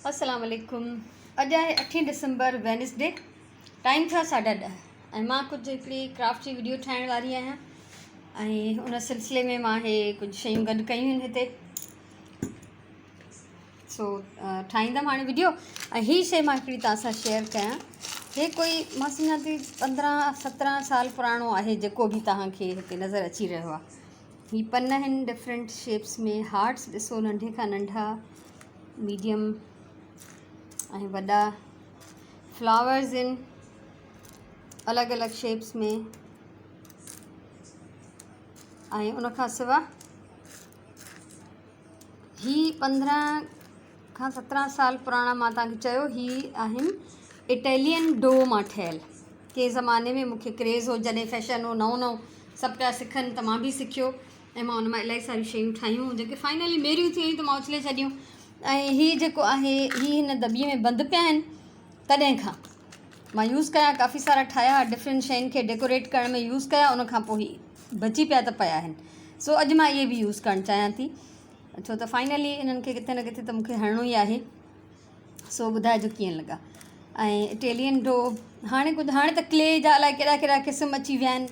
السلام عليڪم اڄ آهي اٺين ڊسمبر وينسڊي ٽائيم ٿيو آهي ساڍا ڏهه ۽ مان ڪجهه هڪڙي ڪرافٽ جي وڊيو ٺاهڻ واري آهيان ۽ ان سلسلي ۾ مان هي ڪجهه شيون گڏ ڪيون آهن هتي سو ٺاهيندم هاڻي وڊيو ۽ هي شي مان هڪڙي توهان سان شيئر ڪيان هي ڪوئي مان سمجهان ٿي پندرهن سترهن سال پراڻو آهي جيڪو به توهان کي هتي نظر اچي رهيو آهي هي پن آهن ڊفرنٽ شيپس ۾ هارٽس ڏسو ننڍي کان ننڍا ميڊيم ۽ وڏا فلاورز آهن الڳ الڳ شيپس ۾ ۽ ان کان سوا هي پندرهن کان سترهن سال پراڻا مان توهان کي چيو هي آهن اٽيلين do مان ٺهيل ڪنهن زماني ۾ مونکي ڪريز هو جڏهن فيشن هو نئون نئون سڀ پيا سکن ته مان به سکيو ۽ مان ان مان الاهي ساريون شيون ٺاهيون جيڪي فائنلي ميريون ٿي ويون ته مان اڇلي ڇڏيون ۽ هي جيڪو آهي هي هن دٻي ۾ بند پيا آهن تڏهن کان مان يوز ڪيا ڪافي سارا ٺاهيا ڊفرنٽ شين کي ڊيڪوريٽ ڪرڻ ۾ يوز ڪيا ان کان پوء هي بچي پيا ته پيا آهن سو اڄ مان اهي به يوز ڪرڻ چاهيان ٿي ڇو ته فائنلي انهن کي ڪٿي نه ڪٿي ته مونکي هڻڻو ئي آهي سو ٻڌائجو ڪيئن لڳا ۽ اٽيلين do هاڻي ڪجهه هاڻي ته ڪلي جا الائي ڪهڙا ڪهڙا قسم اچي ويا آهن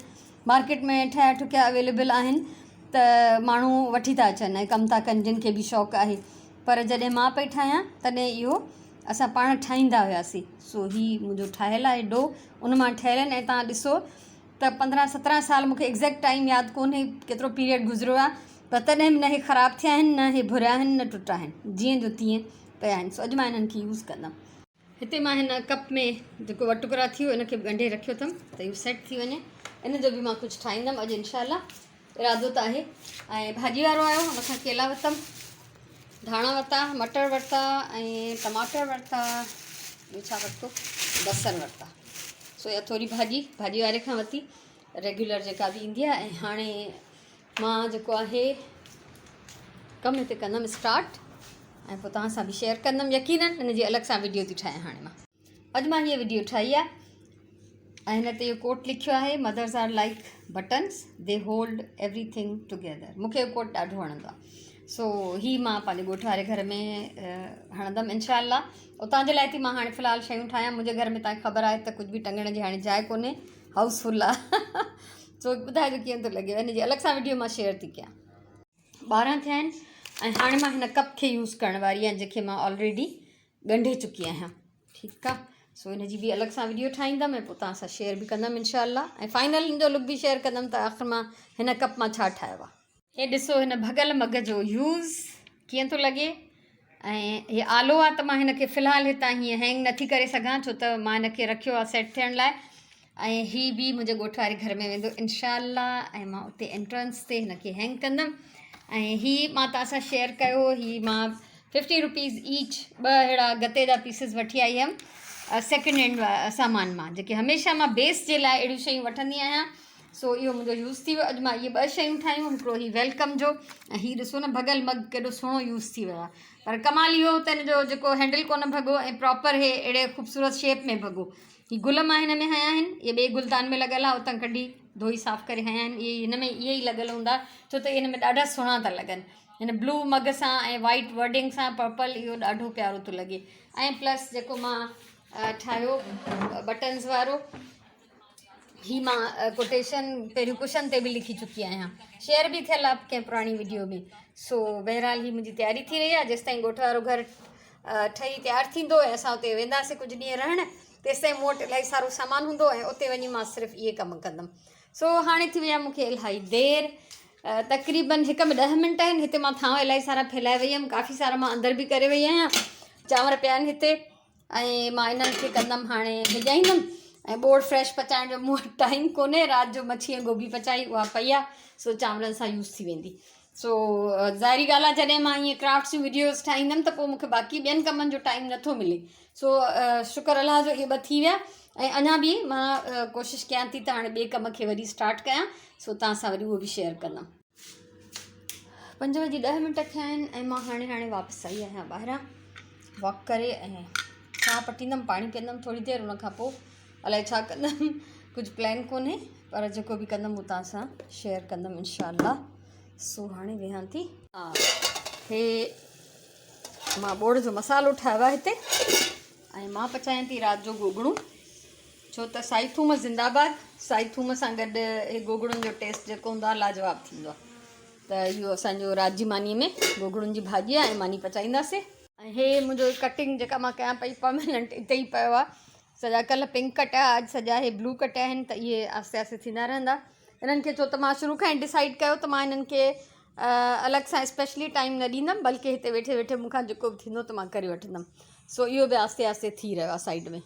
مارڪيٽ ۾ ٺهيا ٺڪيا اويليبل آهن ته ماڻهو وٺي ٿا اچن ۽ ڪم ٿا ڪن جن کي به شوق آهي پر جڏهن مان پئي ٺاهيان تڏهن اهو اسان پاڻ ٺاهيندا هياسي سو هي منهنجو ٺاهيل آهي do ان مان ٺهيل آهن ۽ تان ڏسو ته پندرهن سترهن سال مونکي ايگزيڪٽ ٽائيم ياد ڪونهي ڪيترو پيريڊ گذريو آهي پر تڏهن به نه هي خراب ٿيا آهن نه هي ڀريا آهن نه ٽٽا آهن جيئن جو تيئن پيا آهن سو اڄ مان انهن کي يوز ڪندم. هتي مان هن ڪپ ۾ جيڪو ٻه ٽڪرا ٿي ويو ان کي به ڳنڍي رکيو اٿم ته اهو سيٽ ٿي وڃي ان جو به مان ڪجهه ٺاهيندم اڄ انشاء الله ارادو ته آهي ۽ ڀاڄي وارو آيو ان کان ڪيلا ورتم ڌاڻا ورتا مٽر ورتا ۽ ٽماٽر ورتا ٻيو ڇا ورتو بصر ورتا سو اها ٿوري ڀاڄي ڀاڄي واري کان ورتي ريگيولر جيڪا به ايندي آهي ۽ هاڻي مان جيڪو آهي ڪم هتي ڪندم اسٽارٽ ۽ پوء توهان سان به شيئر ڪندم يقينن ان جي الڳ سان ويڊيو ٿي ٺاهيان هاڻي مان اڄ مان هيء وڊيو ٺاهي آهي ۽ هن تي اهو ڪوٽ لکيو آهي mothers are like buttons they hold everything together مون کي اهو ڪوٽ ڏاڍو وڻندو آهي سو هي مان پنهنجي ڳوٺ واري گهر ۾ هڻندم انشاء الله اتان جي لاء ٿي مان هاڻي في الحال شيون ٺاهيان منهنجي گهر ۾ تانکي خبر آهي ته ڪجهه به ٽنگڻ جي هاڻي جاء ڪونهي هائوس فل آهي سو ٻڌائجو ڪيئن ٿو لڳي ان جي الڳ سان وڊيو مان شيئر ٿي ڪيان 12 ٿيا آهن ۽ هاڻي مان هن ڪپ کي يوز ڪرڻ واري آهيان جنهن کي مان آلريڊي ڳنڍي چڪي آهيان ٺيڪ آ سو ان جي به الڳ سان وڊيو ٺاهيندم ۽ پوء توهان سان شيئر به ڪندم انشاء الله ۽ فائنل ان جو لڪ به شيئر ڪندم ته آخر مان هن ڪپ مان ڇا ٺاهيو آ. هي ڏسو هن ڀڳل مگ جو يوز ڪيئن ٿو لڳي ۽ هي آلو آ ته مان هن کي في الحال هتان هيئن هينگ نٿي ڪري سگهان ڇو ته مان هن کي رکيو آ سيٽ ٿيڻ لاء ۽ هي به منهنجي ڳوٺ واري گهر ۾ ويندو انشاء الله ۽ مان اتي انٽرنس تي هن کي هينگ ڪندم ۽ هي مان توهان سان شيئر ڪيو هي مان ففٽي روپيز ايچ ٻه اهڙا گتي جا پيسز وٺي آئي هيم سيڪنڊ هينڊ سامان مان جيڪي هميشه مان بيس جي لاء اهڙيون شيون وٺندي آهيان سو اهو منهنجو يوز ٿي ويو اڄ مان اهي ٻه شيون ٺاهيون هڪڙو هي welcome جو ۽ هي ڏسو نه ڀڳل مگ ڪيڏو سهڻو يوز ٿي ويو آهي پر ڪمال اهو ته هن جو جيڪو هينڊل ڪونه ڀڳو ۽ پراپر هي اهڙي خوبصورت شيپ ۾ ڀڳو هي گل مان هن ۾ هنيا آهن اهي ٻئي گلدان ۾ لڳل آهي اتان ڪڍي ڌوئي صاف ڪري هنيا آهن اهي هن ۾ اهي ئي لڳل هوندا ڇو ته هن ۾ ڏاڍا سهڻا ٿا لڳن هن بلو مگ سان ۽ وائيٽ ورڊنگ سان پرپل اهو ڏاڍو پيارو ٿو لڳي ۽ پلس جيڪو مان ٺاهيو بٽنز وارو هي مان ڪوٽيشن پهريون ڪشن تي به لکي چڪي آهيان شيئر به ٿيل آهي ڪنهن پراڻي وڊيو ۾ سو بهرحال هي منهنجي تياري ٿي رهي آهي جيستائين ڳوٺ وارو گهر ٺهي تيار ٿيندو ۽ اسان اتي وينداسين ڪجهه ڏينهن رهڻ تيستائين مون وٽ الاهي سارو سامان هوندو ۽ اتي وڃي مان صرف اهي ڪم ڪندم سو هاڻي ٿي وئي آهي مونکي الاهي دير تقريبن هڪ ۾ ڏهه منٽ آهن هتي مان ٿانو الاهي سارا ڦهلائي وئي هيم ڪافي سارا مان اندر به ڪري وئي آهيان چانور پيا آهن هتي ۽ مان انهن کي ڪندم هاڻي ڀڄائيندم ۽ ٻوڙ فريش پچائڻ جو مون وٽ ٽائيم ڪونهي رات جو مڇي ۽ گوبي پچائي اها پئي آهي سو چانورن سان يوز ٿي ويندي سو ظاهري ڳالهه آهي جڏهن مان ائين ڪرافٽس جون وڊيوز ٺاهيندم ته پوء مونکي باقي ٻين ڪمن جو ٽائيم نٿو ملي سو شڪر الله جو اهي ٻه ٿي ويا ۽ اڃا به مان ڪوشش ڪيان ٿي ته هاڻي ٻئي ڪم کي وري اسٽارٽ ڪيان سو توهان سان وري اهو به شيئر ڪندم پنج وڄي ڏهه منٽ ٿيا آهن ۽ مان هاڻي هاڻي واپس آئي آهيان ٻاهران واڪ ڪري ۽ ساهه پٽيندم پاڻي پيئندم ٿوري دير ان کان پوء الائي ڇا ڪندم ڪجهه پلان ڪونهي پر جيڪو به ڪندم هو توهان سان شيئر ڪندم انشاء الله سو هاڻي ويهان ٿي. هي مان ٻوڙ جو مصالحو ٺاهيو آهي هتي ۽ مان پچايان ٿي رات جو گوگڙو ڇو ته سائي ٿوم زنده آباد سائي ٿوم سان گڏ هي گوگڙن جو ٽيسٽ جيڪو هوندو آهي لاجواب ٿيندو آهي ته اهو اسانجو رات جي ماني ۾ گوگڙن جي ڀاڄي آهي ۽ ماني پچائينداسي ۽ هي منهنجو ڪٽنگ جيڪا مان ڪيان پئي پرماننٽ اتي ئي پيو آهي سڄا ڪلهه پنڪ ڪٽيا اڄ سڄا هي بلو ڪٽيا آهن ته اهي آهستي آهستي ٿيندا رهندا انهن کي ڇو ته مان شروع کان ئي ڊسائيڊ ڪيو ته مان انهن کي الڳ سان اسپيشلي ٽائيم نه ڏيندم بلڪه هتي ويٺي ويٺي مون کان جيڪو به ٿيندو ته مان ڪري وٺندم سو اهو به آهستي آهستي ٿي رهيو آهي سائيڊ ۾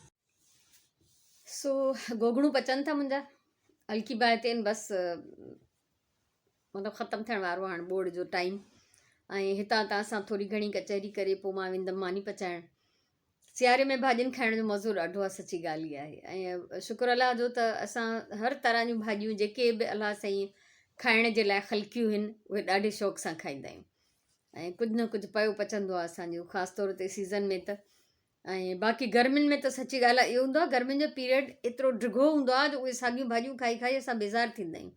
سو گوگڙون پچن ٿا منهنجا هلڪي باهه تي آهن بس مطلب ختم ٿيڻ وارو آهي هاڻي ٻوڙ جو ٽائيم ۽ هتان تان سان ٿوري گهڻي ڪچهري ڪري پوء مان ويندم ماني پچائڻ سياري ۾ ڀاڄين کائڻ جو مزو ڏاڍو آهي سچي ڳالهه اها آهي ۽ شڪر الله جو ته اسان هر طرح جون ڀاڄيون جيڪي به الله سائين کائڻ جي لاء خلقيون آهن اهي ڏاڍي شوق سان کائيندا آهيون ۽ ڪجهه نه ڪجهه پيو پچندو آهي اسانجو خاص طور تي سيزن ۾ ته ۽ باقي گرمين ۾ ته سچي ڳالهه آهي اهو هوندو آهي گرمين جو پيريڊ ايترو ڊگهو هوندو آهي جو اهي ساڳيون ڀاڄيون کائي کائي اسان بيزار ٿيندا آهيون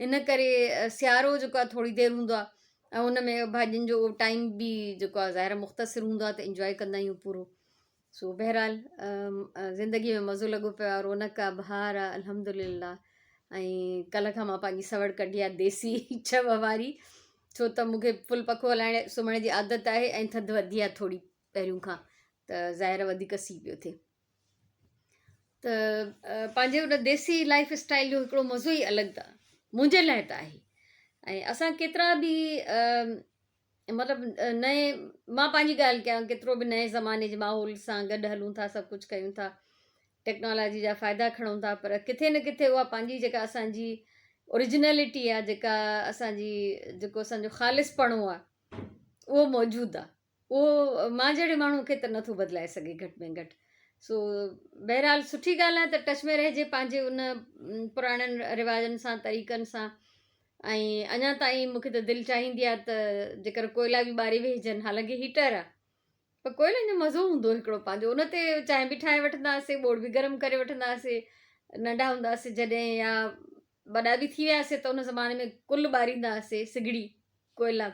ان ڪري سيارو جيڪو آهي ٿوري دير هوندو آهي ۽ ان ۾ ڀاڄين جو ٽائيم به جيڪو آهي ظاهر مختصر هوندو آهي ته انجوائي ڪندا آهيون پورو سو بهرحال زندگي ۾ مزو لڳو پيو آهي رونق آهي بهار آهي الحمد لله ۽ ڪلهه کان مان پنهنجي سوڙ ڪڍي آهي ديسي ڇو واري ڇو ته مونکي فل پکو هلائڻ سمهڻ جي عادت آهي ۽ ٿڌ وڌي آهي ٿوري پهريون کان ته ظاهر وڌيڪ سي پيو ٿئي ته پنهنجي ان ديسي لائف اسٽائل جو هڪڙو مزو ئي الڳ ته منهنجي لاء ته آهي ۽ اسان ڪيترا به مطلب نئين مان پنهنجي ڳالهه ڪيان ڪيترو به نئين زماني جي ماحول سان گڏ هلون ٿا سڀ ڪجهه ڪيون ٿا ٽيڪنالاجي جا فائدا کڻون ٿا پر ڪٿي نه ڪٿي اها پنهنجي جيڪا اسانجي اوريجنلٽي آهي جيڪا اسانجي جيڪو اسانجو خالص پڻو آهي اهو موجود آهي اهو مان جهڙي ماڻهو کي ته نٿو بدلائي سگهي گهٽ ۾ گهٽ سو بهرحال سٺي ڳالهه آهي ته ٽچ ۾ رهجي پنهنجي ان پراڻن رواجن سان طريقن سان ۽ اڃا تائين مونکي ته دل چاهيندي آهي ته جيڪر ڪوئلا به ٻاري ويهجن حالانڪه هيٽر آهي پر ڪوئلن جو مزو هوندو هڪڙو پنهنجو ان تي چانهه به ٺاهي وٺنداسي ٻوڙ به گرم ڪري وٺنداسي ننڍا هونداسي جڏهن يا وڏا به ٿي وياسي ته ان زماني ۾ ڪل ٻاريندا هئاسي سگڙي ڪوئلا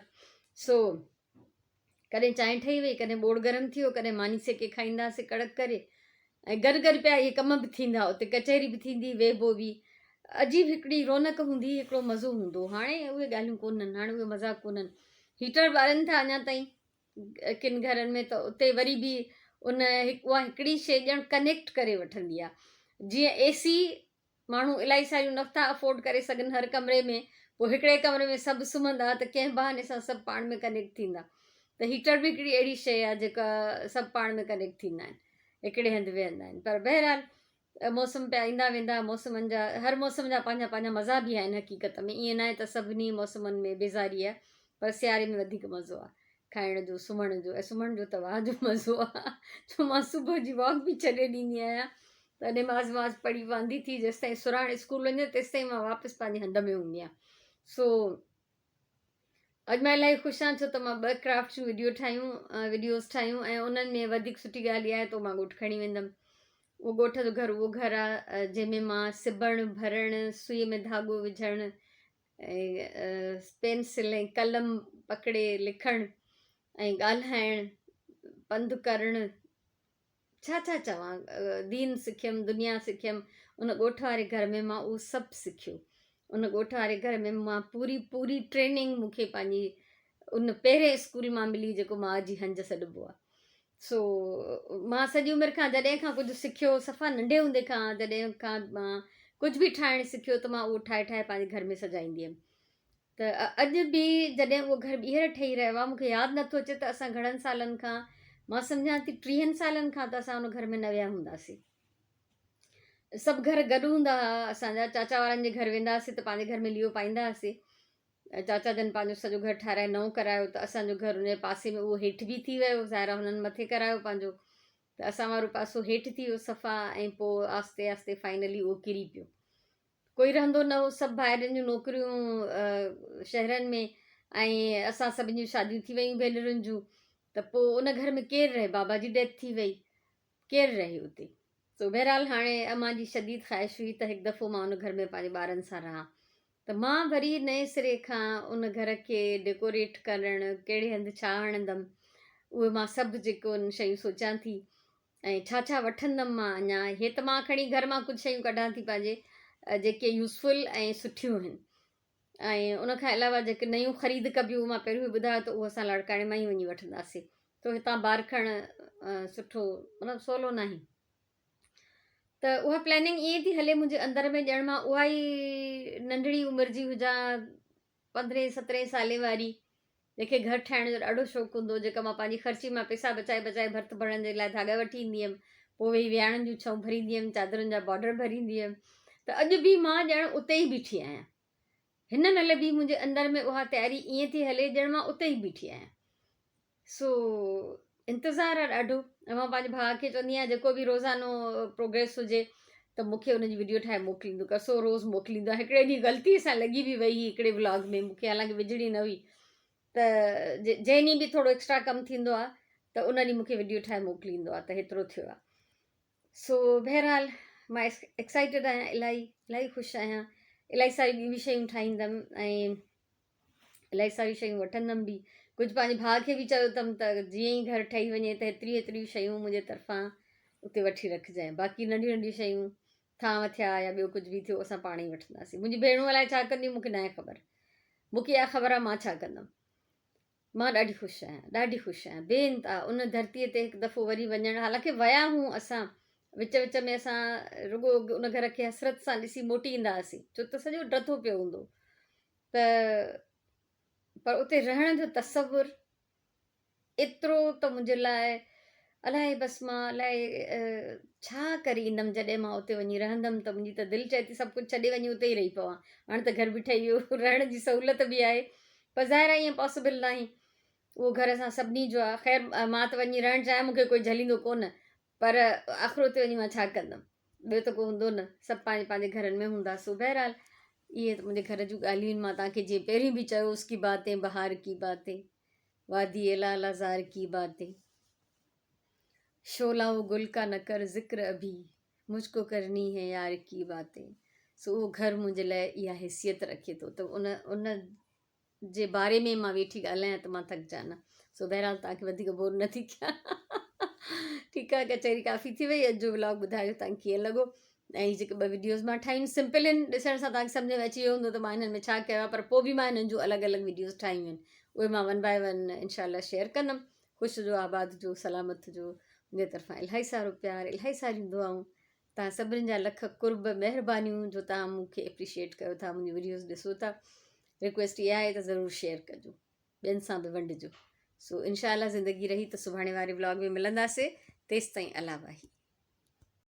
سو ڪڏهن چانهه ٺهي وئي ڪڏهن ٻوڙ گرم ٿي ويو ڪڏهن ماني سيڪي کائيندا هئاسي ڪڙڪ ڪري ۽ گڏ گڏ پيا اهي ڪم به ٿيندا اتي ڪچهري به ٿيندي ويهبو به عجيب هڪڙي رونق هوندي هڪڙو مزو هوندو هاڻي اهي ڳالهيون ڪونهن هاڻي اهي مزا ڪونهن هيٽر ٻارن ٿا اڃا تائين ڪن گهرن ۾ ته اتي وري به ان اها هڪڙي شيء ڄڻ ڪنيڪٽ ڪري وٺندي آهي جيئن اي سي ماڻهو الاهي ساريون نٿا افورڊ ڪري سگهن هر ڪمري ۾ پوء هڪڙي ڪمري ۾ سڀ سمهندا ته ڪنهن بهاني سان سڀ پاڻ ۾ ڪنيڪٽ ٿيندا ته هيٽر به هڪڙي اهڙي شيء آهي جيڪا سڀ پاڻ ۾ ڪنيڪٽ ٿيندا آهن هڪڙي هنڌ ويهندا آهن پر بهرحال موسم پيا ايندا ويندا موسمن جا هر موسم جا پنهنجا پنهنجا مزا به آهن حقيقت ۾ ائين ناهي ته سڀني موسمن ۾ بيزاري آهي پر سياري ۾ وڌيڪ مزو آهي کائڻ جو سمهڻ جو ۽ سمهڻ جو ته واهه جو مزو آهي ڇو مان صبح جي واڪ به ڇڏي ڏيندي آهيان ته نماز وماز پڙهي واندي ٿي جيستائين سرهاڻ اسڪول وڃي تيستائين مان واپس پنهنجي هنڌ ۾ هوندي آهيان سو اڄ مان الاهي خوش آهيان ڇو ته مان ٻه ڪرافٽ جون وڊيو ٺاهيون وڊيوز ٺاهيون ۽ انهن ۾ وڌيڪ سٺي ڳالهه اها آهي ته مان ڳوٺ کڻي ويندم اهو ڳوٺ جو گهر اهو گهر آهي جنهن ۾ مان سبڻ ڀرڻ سوئي ۾ ڌاڳو وجهڻ ۽ پينسل ۽ قلم پڪڙي لکڻ ۽ ڳالهائڻ پنڌ ڪرڻ ڇا ڇا چوان، دين سکيم، دنيا سکيم، ان ڳوٺ واري گهر ۾ مان اهو سڀ سکيو. ان ڳوٺ واري گهر ۾ مان پوري پوري ٽريننگ مون کي پنهنجي ان پهرين اسڪول مان ملي جيڪو ماء جي هنج سڏبو آهي. سو مان سڄي عمر کان جڏهن کان ڪجهه سکيو صفا ننڍي هوندي کان جڏهن کان مان ڪجهه به ٺاهڻ سکيو ته مان اهو ٺاهي ٺاهي پنهنجي گهر ۾ سجائيندي هيم. ته اڄ به جڏهن اهو گهر ٻيهر ٺهي رهيو آهي مون کي ياد نٿو اچي ته اسان گهڻن سالن کان مان سمجهان ٿي ٽيهن سالن کان ته اسان ان گهر ۾ نه ويا هونداسين سڀ گهر گڏ هوندا هئا اسان جا چاچا وارن جي گهر ويندا هئاسين ته پنهنجي گهر ۾ ليئو پائيندا هئاسين چاچا جن پنهنجو سڄو گهر ٺاهرائي نئون ڪرايو ته اسان جو گهر ان جي پاسي ۾ اهو هيٺ به ٿي ويو ظاهر هنن مٿي ڪرايو پنهنجو ته اسان وارو پاسو هيٺ ٿي ويو صفا ۽ پوء آهستي آهستي فائنلي اهو ڪري پيو ڪوئي رهندو نه هو، سڀ ڀائرن جون نوڪريون شهرن ۾ ۽ اسان سڀني جون شاديون ٿي ويون ڀينرن جون ته پوء ان گهر ۾ ڪير رهي، بابا جي ڊيٿ ٿي وئي، ڪير رهي اتي. سو بهرحال هاڻي امان جي شديد خواهش هئي ته هڪ دفعو مان ان گهر ۾ پنهنجي ٻارن سان رهان ته مان وري نئين سري کان ان گهر کي ڊيڪوريٽ ڪرڻ، ڪهڙي هنڌ ڇا هڻندم، اهي مان سڀ جيڪو آهن شيون سوچان ٿي ۽ ڇا ڇا وٺندم مان اڃا هي ته مان کڻي گهر مان ڪجهه شيون ڪڍان ٿي پنهنجي جيڪي يوزفل ۽ سٺيون آهن ۽ ان کان علاوه جيڪي نيون خريد ڪبيون مان پهريون ئي ٻڌايو ته اهو اسان لاڙڪاڻي مان ئي وڃي وٺنداسين ته هتان بار کڻڻ سٺو مطلب سولو ناهي ته اها پلاننگ ائين ٿي هلي منهنجي اندر ۾ ڄڻ مان اها ئي ننڍڙي عمر جي هجان پندرهين سترهين سالين واري جنهن کي گهر ٺاهڻ جو ڏاڍو شوق هوندو هو، جيڪا مان پنهنجي خرچي مان پئسا بچائي بچائي ڀرت ڀرڻ جي لاء ڌاڳا وٺي ايندي هيم، پوء ويهي وياڻن جون ڇئون ڀريندي هيم، چادرن جا بارڊر ڀريندي هيم ته اڄ به مان ڄڻ اتي ئي بيٺي آهيان. هن مهل به منهنجي اندر ۾ اها تياري ائين ٿي هلي ڄڻ مان اتي ئي بيٺي آهيان. سو انتظار آ ڏاڍو ۽ مان پنهنجي ڀاء کي چوندي آهيان جيڪو به روزانو پروگريس هجي ته مون کي ان جي وڊيو ٺاهي موڪليندو ڪر سو روز موڪليندو آهي هڪڙي ڏينهن غلطي سان لڳي به وئي هئي هڪڙي ولاگ ۾ مون کي حالانڪه وجهڻي نه هئي ته جنهن ڏينهن به ٿورو ايڪسٽرا ڪم ٿيندو آهي ته ان ڏينهن مون کي وڊيو ٺاهي موڪليندو آهي ته هيترو ٿيو آهي سو بهرحال مان ايڪسائيٽيڊ آهيان الاهي الاهي خوش آهيان الاهي ساري ٻيون به شيون ٺاهيندم ۽ الاهي ساريون شيون وٺندم به ڪجهه پنهنجي ڀاء کي به چيو اٿم ته جيئن ئي گهر ٺهي وڃي ته هيتريون هيتريون شيون منهنجي طرفان اتي وٺي رکجانء باقي ننڍيون ننڍيون شيون ٿانو ٿيا يا ٻيو ڪجهه به ٿيو اسان پاڻ ئي وٺنداسين منهنجي ڀيڻون الائي ڇا ڪنديون مونکي ناهي خبر مونکي اها خبر آهي مان ڇا ڪندم مان ڏاڍي خوش آهيان ڏاڍي خوش آهيان بي انتها ان ڌرتيء تي هڪ دفعو وري وڃڻ حالانڪه ويا هون اسان وچ وچ ۾ اسان رڳو ان گهر کي حسرت سان ڏسي موٽي ايندا هئاسين ڇو ته سڄو ڊٿو پيو هوندو ته پر اتي رهڻ جو تصور ايترو ته منهنجي لاء الائي بس مان الائي ڇا ڪري ايندم جڏهن مان اتي وڃي رهندم ته منهنجي ته دل چئي ٿي سڀ ڪجهه ڇڏي وڃي اتي ئي رهي پوان هاڻي ته گهر به ٺهي ويو رهڻ جي سهولت به آهي پر ظاهر آهي ائين پاسبل ناهي اهو گهر اسان سڀني جو آهي خير مان ته وڃي رهڻ چاهيان مون کي ڪوئي جهليندو ڪونه پر آخر اتي وڃي مان ڇا ڪندم؟ ٻيو ته ڪو هوندو نه، سڀ پنهنجي پنهنجي گهرن ۾ هوندا. سو بهرحال اهي ته منهنجي گهر جون ڳالهيون آهن. مان توهان کي جيئن پهرين به چيو اس ڪي باتين بهار ڪي باتين، وادي لاله زار ڪي باتين. شعله و گل ڪا نه ڪر ذڪر اڀي، مجھ ڪو ڪرني هي يار ڪي باتين. سو اهو گهر منهنجي لاء اها حيثيت رکي ٿو ته ان ان جي باري ۾ مان ويٺي ڳالهايان ته مان ٿڪجان نه سو بهرحال توهان کي وڌيڪ بور نه ٿي ڪيان ٺيڪ آهي ڪچهري ڪافي ٿي وئي اڄ جو ولاگ ٻڌايو توهان کي ڪيئن لڳو ۽ هي جيڪي ٻه وڊيوز مان ٺاهيون سمپل آهن ڏسڻ سان توهان کي سمجھ ۾ اچي ويو هوندو ته مان هنن ۾ ڇا ڪيو آهي پر پوء به مان هنن جون الڳ الڳ وڊيوز ٺاهيون آهن اهي مان ون باء ون انشاء الله شيئر ڪندم خوش هجو آباد هجو سلامت هجو منهنجي طرفان الاهي سارو پيار الاهي ساريون دعائون توهان سڀني جا لک قرب مهربانيون جو توهان مون کي اپريشيئيٽ ڪيو ٿا منهنجون وڊيوز ڏسو ٿا رڪويسٽ اها آهي ته ضرور شيئر ڪجو ٻين سان به ونڊجو سو انشاء الله زندگي رهي ته سڀاڻي واري ولاگ ۾ ملنداسي تيستائين الله واهي.